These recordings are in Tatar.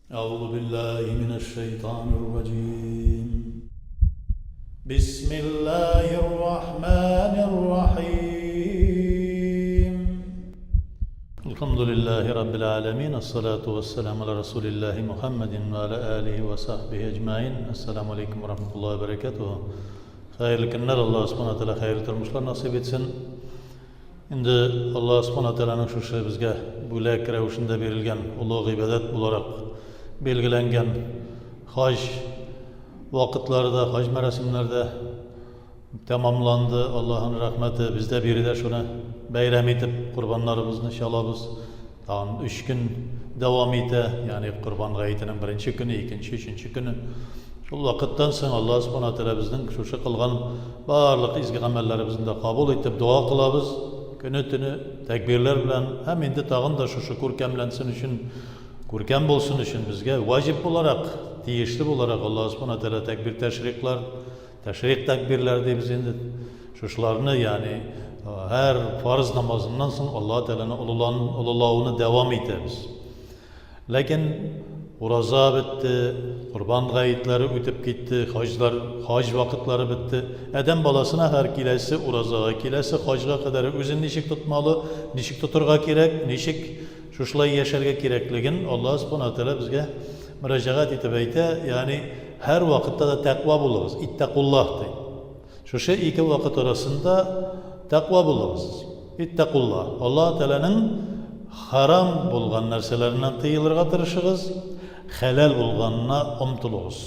أعوذ بالله من الشيطان الرجيم بسم الله الرحمن الرحيم الحمد لله رب العالمين الصلاة والسلام على رسول الله محمد وعلى آله وصحبه أجمعين السلام عليكم ورحمة الله وبركاته Хәерле көннәр, Аллаһ Субхана Тәгалә хәерле тормышлар насыйп итсен. Инде Аллаһ Субхана Тәгаләнең шушы безгә бүләк рәвешендә бирелгән олы гыйбадәт буларак билгеләнгән хаҗ вакытлары да, хаҗ мәрасимнәре дә тәмамланды. Аллаһның рәхмәте, без дә биредә шуны бәйрәм итеп корбаннарыбызны чалабыз. Тагын өч көн дәвам итә, ягъни Корбан гаетенең беренче көне, икенче, өченче көне. Шул вакыттан соң Аллаһ Субхана Тәгалә безнең шушы кылган барлык изге гамәлләребезне дә кабул итеп дога кылабыз. Көне-төне тәкбирләр белән һәм инде тагын да шушы күркәмләнсен өчен, күркәм булсын өчен безгә ваҗиб буларак, тиешле буларак Аллаһ Субхана Тәгалә тәкбир тәшриклар, Тәшрик тәкбирләр дибез инде. Шушыларны, ягъни һәр фарыз намазыннан соң Аллаһ Тәгаләне олылауны дәвам итәбез. Ләкин ураза бетте, корбан гаетләре үтеп китте, хаҗлар, хаҗ вакытлары бетте. Адәм баласына һәр киләсе уразага, киләсе хаҗга кадәр үзен ничек тотмалы, ничек тотырга кирәк, ничек шушылай яшәргә кирәклеген Аллаһ Субхана Тәгалә безгә мөрәҗәгать итеп әйтә, ягъни һәрвакытта да тәкъва булыгыз, иттәкуллаһ ди. Шушы ике вакыт арасында тәкъва булыгыз. Иттәкуллаһ. Аллаһ Тәгаләнең харам булган нәрсәләреннән тыелырга тырышыгыз, хәләл булганына омтылыгыз.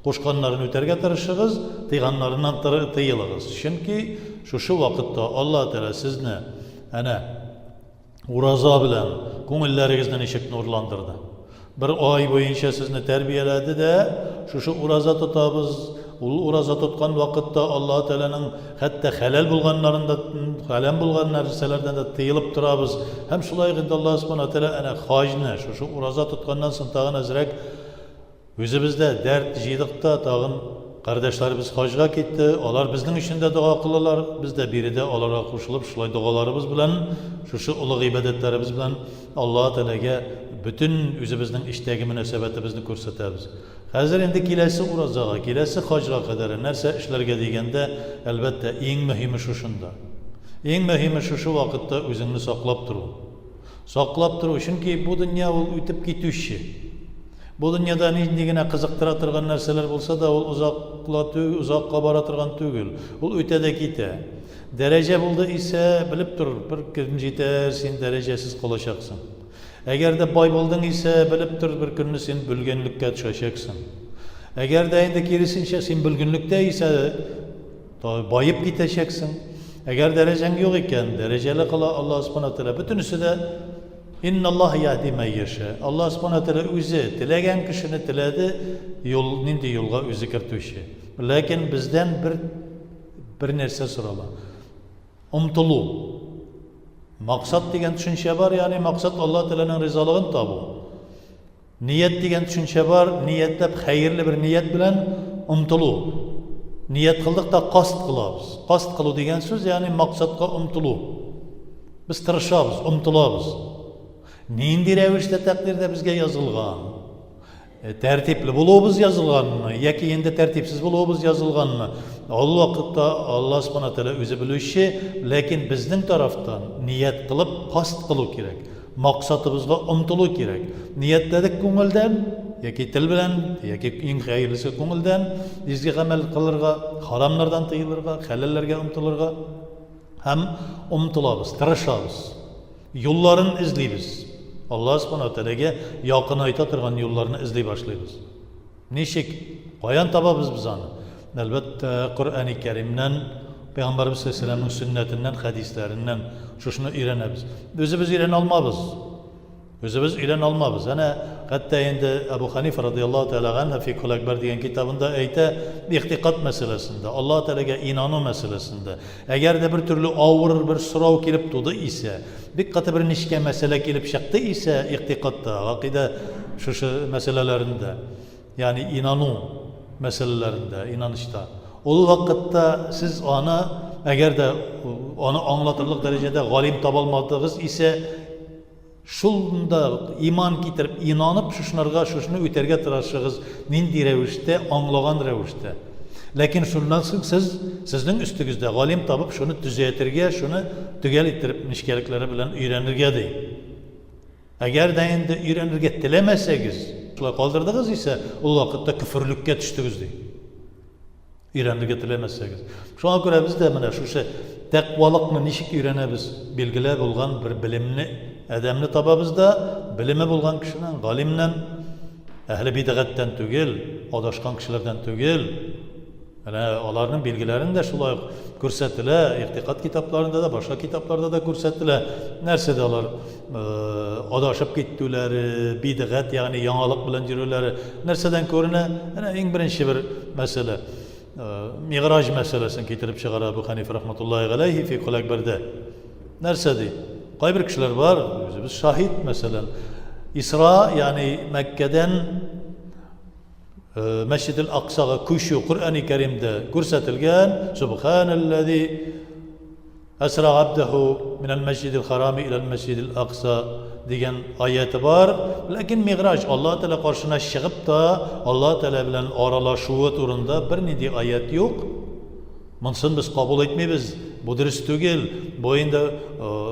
Кушканнарын үтәргә тырышыгыз, тыйганнарыннан тыелыгыз. Чөнки шушы вакытта Аллаһ Тәгалә сезне әнә Ураза белән күңелләрегезне ничек нурландырды. Бер ай буенча сезне тәрбияләде дә, шушы ураза тотабыз. Ул ураза тоткан вакытта Аллаһ Тәгаләнең хәтта хәләл булганнарын да, хәләм булган нәрсәләрдән дә тыелып торабыз. Һәм шулай ук инде Аллаһ Субхана Тәгалә әнә хаҗны, шушы ураза тотканнан соң тагын әзрәк Үзебез дә дәрт җыйдык та, тагын кардәшләребез хаҗга китте, алар безнең өчен дә дога кылалар, без дә биредә аларга кушылып, шулай догаларыбыз белән, шушы олы гыйбадәтләребез белән Аллаһы Тәгаләгә бөтен үзебезнең эчтәге мөнәсәбәтебезне күрсәтәбез. Хәзер инде киләсе уразага, киләсе хаҗга кадәр нәрсә эшләргә дигәндә, әлбәттә, иң мөһиме шушында. Иң мөһиме шушы вакытта үзеңне саклап тору. Саклап тору, чөнки бу дөнья ул үтеп китүче. Бу дөньяда нинди генә кызыктыра торган нәрсәләр булса да, ул озакла озакка бара торган түгел. Ул үтә дә китә. Дәрәҗә булды исә, белеп тор, бер көн җитәр, син дәрәҗәсез калачаксың. Әгәр дә бай булдың исә, белеп тор, бер көнне син бөлгенлеккә төшәчәксең. Әгәр дә инде киресенчә, син бөлгенлектә исә, баеп китәчәксең. Әгәр дәрәҗәң юк икән, дәрәҗәле кыла Аллаһ Субхана Тәгалә. Бөтенесе дә Инналлаһ яһди мән яшә. Аллаһ Субхана Тәгалә үзе теләгән кешене теләде, юл нинди юлга үзе кертүче. Ләкин бездән бер бер нәрсә сорала. Омтылу. Максат дигән төшенчә бар, ягъни максат Аллаһ Тәгаләнең ризалыгын табу. Ният дигән төшенчә бар, ниятләп хәерле бер ният белән омтылу. Ният кылдык та каст кылабыз. Каст кылу дигән сүз, ягъни максатка омтылу. Без тырышабыз, омтылабыз. Нинди рәвештә тәкъдирдә безгә язылган? Э, тәртипле булуыбыз язылганмы яки инде тәртипсез булуыбыз язылганмы? Ул вакытта Аллаһ Субхана Тәгалә үзе белүче, ләкин безнең тарафтан ният кылып каст кылу кирәк. Максатыбызга омтылу кирәк. Ниятләдек күңелдән, яки тел белән, яки иң хәерлесе күңелдән изге гамәл кылырга, харамнардан тыелырга, хәләлләргә омтылырга һәм омтылабыз, тырышабыз. Юлларын эзлибез. Аллаһ Субхану Тәгаләгә якынайта торган юлларны эзли башлыйбыз. Ничек? Каян табабыз без аны? Әлбәттә, Коръәни Кәримнән, Пәйгамбәребез саллаллаһу алейһи сөннәтеннән, хәдисләреннән шушыны өйрәнәбез. Үзебез өйрәнә алмабыз. Үзебез өйрәнә алмабыз. Әнә хәтта инде Әбу Ханифа радияллаһу тәгалә ганһу Фикхул Әкбәр дигән китабында әйтә, игътикад мәсьәләсендә, Аллаһ Тәгаләгә инану мәсьәләсендә, әгәр дә бер төрле авыр бер сорау килеп туды исә, бик каты бер нечкә мәсьәлә килеп чыкты исә игътикадта, гакыйдә шушы мәсьәләләрендә, ягъни инану мәсьәләләрендә, инанычта, ул вакытта сез аны, әгәр дә аны аңлатырлык дәрәҗәдә галим таба алмадыгыз исә, Шунда иман китереп, инанып, шушынарга, шушыны үтәргә тырышыгыз, нинди рәвештә, аңлаган рәвештә. Ләкин шуннан соң сез, сезнең өстегездә галим табып, шуны төзәтергә, шуны төгәл иттереп, нечкәлекләре белән өйрәнергә ди. Әгәр дә инде өйрәнергә теләмәсәгез, шулай калдырдыгыз исә, ул вакытта көферлеккә төштегез ди. Өйрәнергә теләмәсәгез. Шуңа күрә без дә менә шушы тәкъвалыкны ничек өйрәнәбез? Билгеле булган бер белемне, адәмне табабыз да, белеме булган кешенең, галимнән, әһле бидгатьтән түгел, адашкан кешеләрдән түгел. Менә аларның билгеләрен дә шулай ук күрсәтелә, игътикад китапларында да, башка китапларда да күрсәтелә. Нәрсәдә алар адашып китүләре, бидгать, ягъни яңалык белән йөрүләре нәрсәдән күренә? Әнә иң беренче бер мәсьәлә. Миграҗ мәсьәләсен китереп чыгара Әбу Хәниф рахматуллаһи галәйһи Фикһул Әкбәрдә. Нәрсә ди? Кайбер кешеләр бар, үзебез шаһит, мәсәлән, Исра, ягъни Мәккәдән Мәсҗидел Аксага күчү Коръәни Кәримдә күрсәтелгән, Субханаллази Әсра абдәһу минәл мәсҗидил харами иләл мәсҗидил акса дигән аяты бар. Ләкин Миграҗ Аллаһ Тәгалә каршына чыгып та Аллаһ Тәгалә белән аралашуы турында бернинди аят юк. Монысын без кабул итмибез. Бу дөрес түгел. Бу инде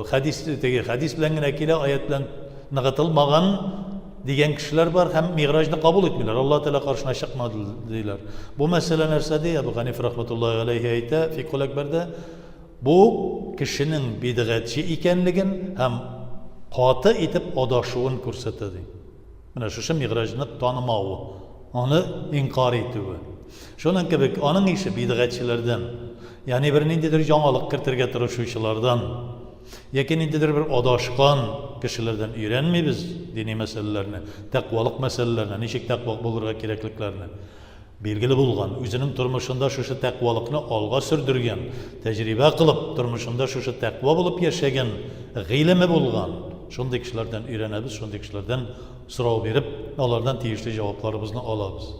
хәдис теге хәдис белән генә килә, аят белән ныгытылмаган дигән кешеләр бар һәм Миграҗны кабул итмиләр. Аллаһ Тәгалә каршына чыкмады диләр. Бу мәсьәлә нәрсә ди? Әбу Хәниф рахматуллаһи алейһи әйтә Фикхул Әкбәрдә. Бу кешенең бидгатьче икәнлеген һәм каты итеп адашуын күрсәтә ди. Менә шушы миграҗны танымавы, аны инкар итүе. Шуның кебек аның ише бидгатьчеләрдән, ягъни бер ниндидер яңалык кертергә тырышучылардан, яки ниндидер бер адашкан кешеләрдән өйрәнмибез дини мәсьәләләрне, тәкъвалык мәсьәләләрне, ничек тәкъва булырга кирәклекләрне. Билгеле булган, үзенең тормышында шушы тәкъвалыкны алга сөрдергән, тәҗрибә кылып, тормышында шушы тәкъва булып яшәгән, гыйлеме булган, шундый кешеләрдән өйрәнәбез, шундый кешеләрдән сорау биреп, алардан тиешле җавапларыбызны алабыз.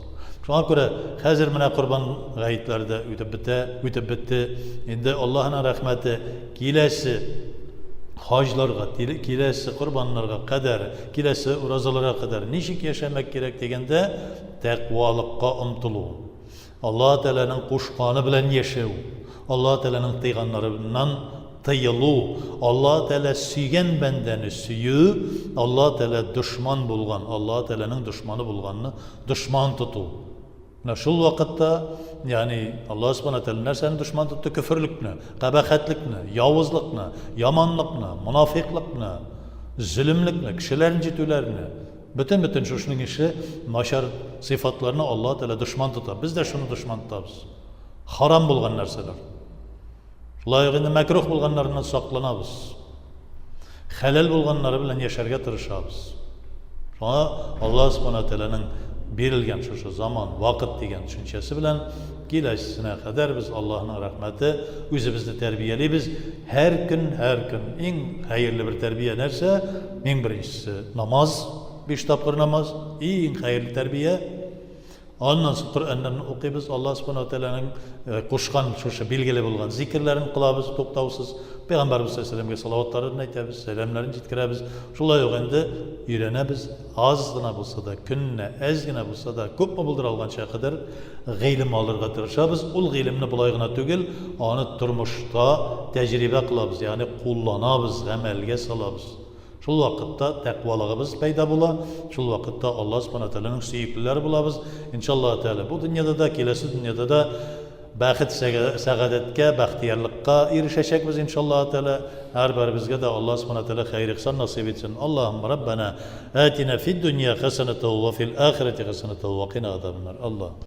Шуңа күрә хәзер менә Корбан гаетләре дә үтеп бетә, үтеп бетте. Инде Аллаһының рәхмәте киләсе хаҗларга, киләсе корбаннарга кадәр, киләсе уразаларга кадәр ничек яшәмәк кирәк дигәндә, Тәкъвалыкка омтылу, Аллаһ Тәгаләнең кушканы белән яшәү, Аллаһ Тәгаләнең тыйганнарыннан тыелу, Аллаһ Тәгалә сөйгән бәндәне сөю, Аллаһ Тәгалә дошман булган, Аллаһ Тәгаләнең дошманы булганны дошман тоту. Менә шул вакытта, ягъни Аллаһ Субхана Тәгалә нәрсәне дошман тотты? Көферлекне, кабахәтлекне, явызлыкны, яманлыкны, монафикълыкны, зөлемлекне, кешеләр рәнҗетүләрне. Бөтен-бөтен шушының ише начар сыйфатларны Аллаһ Тәгалә дошман тота. Без дә шуны дошман тотабыз. Харам булган нәрсәләр. Шулай ук инде мәкрух булганнарыннан сакланабыз. Хәләл булганнары белән яшәргә тырышабыз. Шуңа Аллаһ Субхана Тәгаләнең бирелгән шушы заман, вакыт дигән төшенчәсе белән киләсенә кадәр без Аллаһның рәхмәте үзебезне тәрбиялибез. Һәр көн, һәр көн иң хәерле бер тәрбия нәрсә? Иң беренчесе намаз, биш тапкыр намаз, иң хәерле тәрбия. Аннан соң Коръәннәрне укыйбыз, Аллаһ Субхану Тәгаләнең э, кушкан шушы билгеле булган зикерләрен кылабыз туктаусыз. Пәйгамбәрбез саллаллаһу алейһи салаватларын әйтәбез, сәламнәрен җиткерәбез. Шулай ук инде өйрәнәбез, аз гына булса да, көненә әз генә булса да, күпме булдыра алганча кадәр гыйлем алырга тырышабыз. Ул гыйлемне болай гына түгел, аны тормышта тәҗрибә кылабыз, ягъни кулланабыз, гамәлгә салабыз. Шул вакытта тәкъвалыгыбыз пәйда була, шул вакытта Аллаһ Субхана Тәгаләнең сөеклеләре булабыз. Иншаллаһ Тәгалә, бу дөньяда да, киләсе дөньяда да бәхет, сәгадәткә, бәхтиярлыкка ирешәчәкбез, иншаллаһ Тәгалә. Һәрберебезгә дә Аллаһ Субхана Тәгалә хәер-ихсан насыйп итсен. Аллаһумма Раббана атина фид дөнья хәсәнәтән ва фил ахирәти хәсәнәтән ва кина азабаннар. Аллаһ.